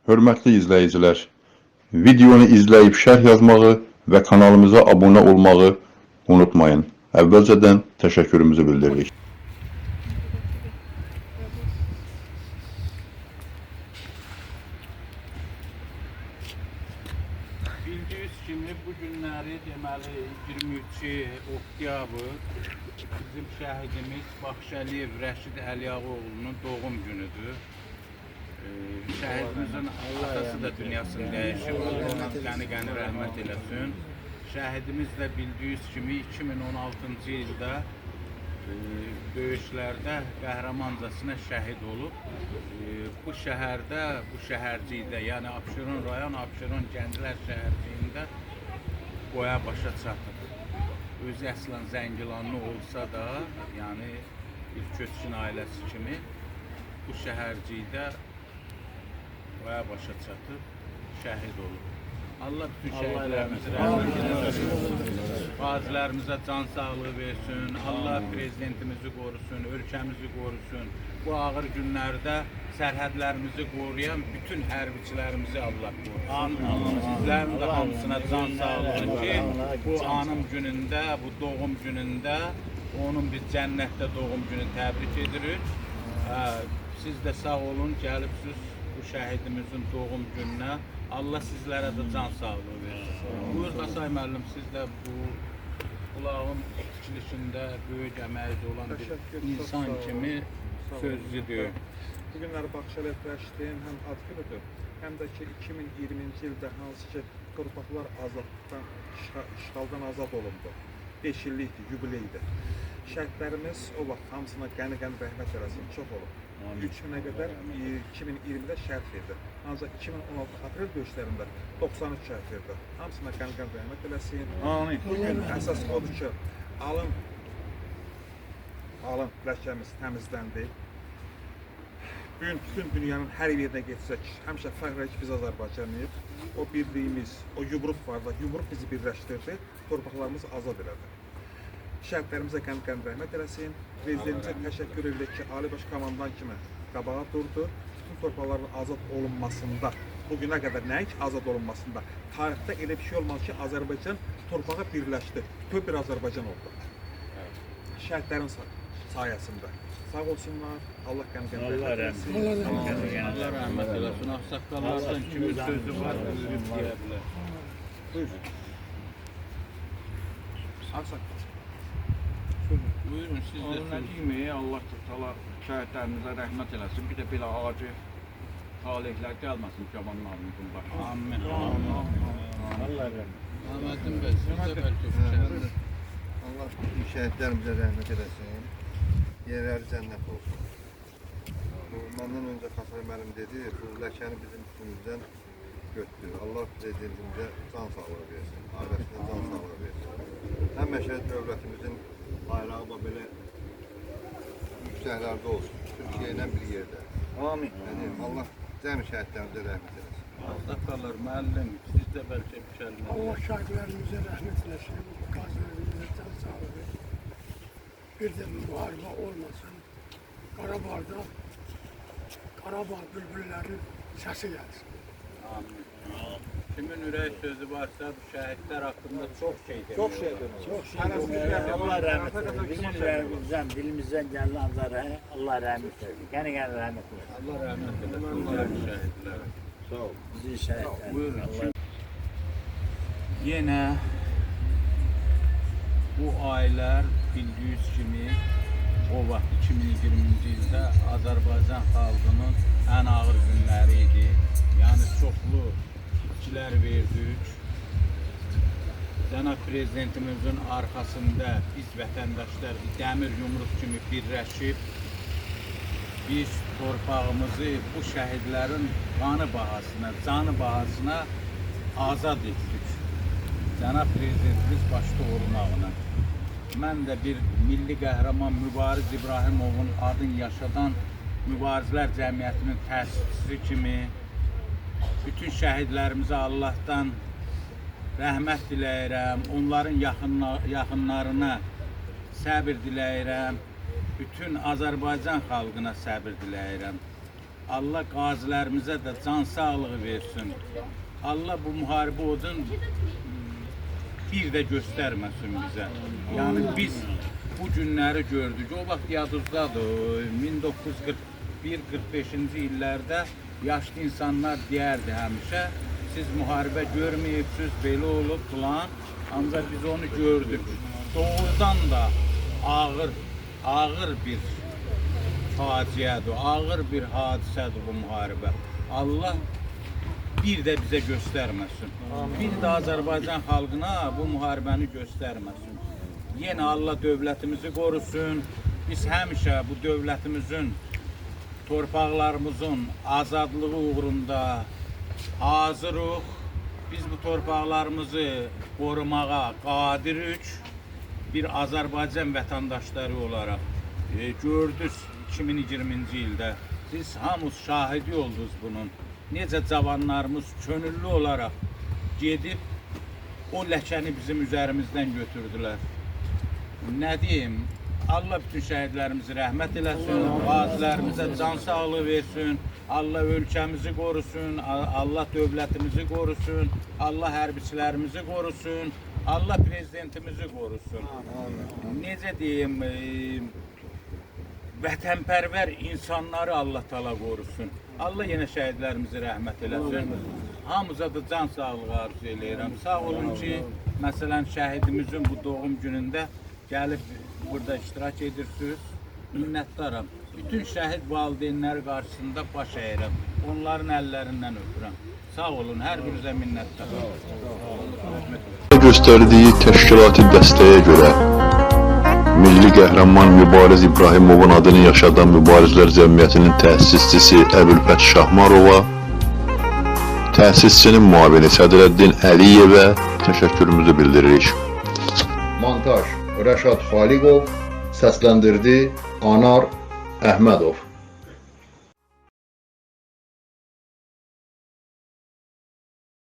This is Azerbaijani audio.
Hörmətli izləyicilər, videonu izləyib şərh yazmağı və kanalımıza abunə olmağı unutmayın. Əvvəlcədən təşəkkürümüzü bildiririk. Bildiyiniz kimi bu günləri deməli 23 oktyabr bizim şəhidimiz Baxşəliyev Rəşid Əliağaoğlunun doğum günüdür. Şəhidimizin atası da dünyasını dəyişib. Allah ona qəni-qəni rəhmət eləsin. Şəhidimiz də bildiyiniz kimi 2016-cı ildə döyüşlərdə qəhrəmancasına şəhid olub. Bu şəhərdə, bu şəhərcikdə, yəni Abşeron rayon, Abşeron Gənclər şəhərciyində boya başa çatıb. Özü əslən Zəngilanlı olsa da, yəni bir köçkün ailəsi kimi bu şəhərcikdə boya başa çatıb, şəhid olub. Allah bütün şəhidlərimizə rəhmət eləsin. Qazilərimizə can sağlığı versin. Allah prezidentimizi qorusun, ölkəmizi qorusun. Bu ağır günlərdə sərhədlərimizi qoruyan bütün hərbiçilərimizi Allah qorusun. Sizlərin də hamısına can sağlığı ki, bu anım günündə, bu doğum günündə onun biz cənnətdə doğum günü təbrik edirik. Siz də sağ olun, gəlibsiz bu şəhidimizin doğum gününə. Allah sizlərə də can sağlığı versin. Buyur Qasay müəllim, siz də bu bulağın tikilişində böyük əməyi olan bir insan kimi sözlü deyin. Bu günləri Baxşəliyev Rəşidin həm ad günüdür, həm də ki 2020-ci ildə hansı ki torpaqlar azadlıqdan, işğaldan azad olundu. 5 illikdir, yubileydir. Şəhidlərimiz o vaxt hamısına qəni-qəni rəhmət eləsin, çox olub. 3000-ə qədər 2020-də şəhid verdi. Ancaq 2016 aprel döyüşlərində 93 şəhid verdi. Hamısına qəni-qəni rəhmət eləsin. Amin. Bugün əsas odur ki, alın ləkəmiz təmizləndi. Bugün bütün dünyanın hər yerinə getsək, həmişə fəxr edirik ki, biz Azərbaycanlıyıq. O birliyimiz, o yumruq var da, yumruq bizi birləşdirdi, torpaqlarımızı azad elədi. Şəhidlərimizə qəni-qəni rəhmət eləsin. Prezidentimizə təşəkkür edirik ki, Ali Baş Komandan kimi qabağa durdu. Bütün torpaqların azad olunmasında, bugünə qədər nəinki azad olunmasında, tarixdə elə bir şey olmadı ki, Azərbaycan torpağa birləşdi, bütöv bir Azərbaycan oldu. Şəhidlərin sayəsində. Sağ olsunlar, Allah qəni-qəni rəhmət eləsin. Allah rəhmət eləsin. Ağsaqqallardan kimin sözü var, buyurub deyə bilər. Buyurun. Ağsaqqal. Buyurun, siz də Nə söz. deyim, Allah təala şəhidlərimizə rəhmət eləsin. Bir də belə acı talihlər gəlməsin cavanlarımızın başına. Amin. Allah rəhmət. Ahmet'in bəy, siz də bəlkə fikirlərin. Allah bütün şəhidlərimizə rəhmət eləsin. Yerləri cənnət olsun. Bu, məndən öncə Xasay müəllim dedi, bu ləkəni bizim üstümüzdən götürdü. Allah prezidentimizə can sağlığı versin, ailəsinə can sağlığı versin. Həmişə dövlətimizin bayrağı da belə yüksəklərdə olsun. Türkiyə ilə bir yerdə. Amin. Yəni Allah cəmi şəhidlərimizə rəhmət eləsin. Ağsaqqallar, müəllim, siz də bəlkə bir kəlmə. Allah şəhidlərimize rahmet eylesin, gazilerimize can sağlığı versin. Bir de muharebe olmasın. Karabağ'da Karabağ bülbüllerinin sesi gelsin. Amin. Kimin ürək sözü varsa bu şəhidlər haqqında çox şey demək. Çox şey demək. Çox şey. Allah rəhmət eylesin. Bizim ürəyimizdən, dilimizdən gələn Allah rəhmət eylesin. Qəni-qəni rəhmət eylesin. Allah rəhmət eləsin şəhidlərə. Sağ ol. Bizi şəhidlərimiz. Buyurun. Yenə bu aylar bildiyiniz kimi o vaxt 2020-ci ildə Azərbaycan xalqının ən ağır günləri idi. Yəni çoxlu itkilər verdik. Cənab prezidentimizin arxasında biz vətəndaşlar bir dəmir yumruq kimi birləşib biz torpağımızı bu şəhidlərin qanı bahasına, canı bahasına azad etdik. Cənab prezidentimiz başda olmaqla. Mən də bir milli qəhrəman Mübariz İbrahimovun adını yaşadan Mübarizlər Cəmiyyətinin təsisçisi kimi bütün şəhidlərimizə Allahdan rəhmət diləyirəm. Onların yaxınlarına səbir diləyirəm. Bütün Azərbaycan xalqına səbir diləyirəm. Allah qazilərimizə də can sağlığı versin. Allah bu müharibə odun bir də göstərməsin bizə. Yəni biz bu günləri gördük. O vaxt yadınızdadır. 1941-45-ci illərdə yaşlı insanlar deyərdi həmişə, siz müharibə görməyibsiniz, belə olub filan. Ancaq biz onu gördük. Doğrudan da ağır, ağır bir faciədir, ağır bir hadisədir bu müharibə. Allah bir də bizə göstərməsin. Bir də Azərbaycan xalqına bu müharibəni göstərməsin. Yenə Allah dövlətimizi qorusun. Biz həmişə bu dövlətimizin, torpaqlarımızın azadlığı uğrunda hazırıq. Biz bu torpaqlarımızı qorumağa qadirik. Bir Azərbaycan vətəndaşları olaraq gördünüz 2020-ci ildə siz hamınız şahidi oldunuz bunun. Necə cavanlarımız könüllü olaraq gedib o ləkəni bizim üzərimizdən götürdülər. Nə deyim? Allah bütün şəhidlərimizi rəhmət eləsin, qazilərimizə can sağlığı versin, Allah ölkəmizi qorusun, Allah dövlətimizi qorusun, Allah hərbiçilərimizi qorusun, Allah prezidentimizi qorusun. Necə deyim, vətənpərvər insanları Allah Taala qorusun. Allah yenə şəhidlərimizi rəhmət eləsin. Hamımıza da can sağlığı arzu eləyirəm. Sağ olun ki, məsələn şəhidimizin bu doğum günündə gəlib burada iştirak edirsiniz. Minnətdaram. Bütün şəhid valideynləri qarşısında baş əyirəm. Onların əllərindən öpürəm. Sağ olun, hər birinizə minnətdaram. Göstərdiyi təşkilati dəstəyə görə Milli Qəhrəman Mübariz İbrahimovun adını yaşadan Mübarizlər Cəmiyyətinin təsisçisi Əbülfət Şahmarova, təsisçinin müavini Sədrəddin Əliyevə təşəkkürümüzü bildiririk. Montaj Rəşad Xaliqov, səsləndirdi Anar Əhmədov.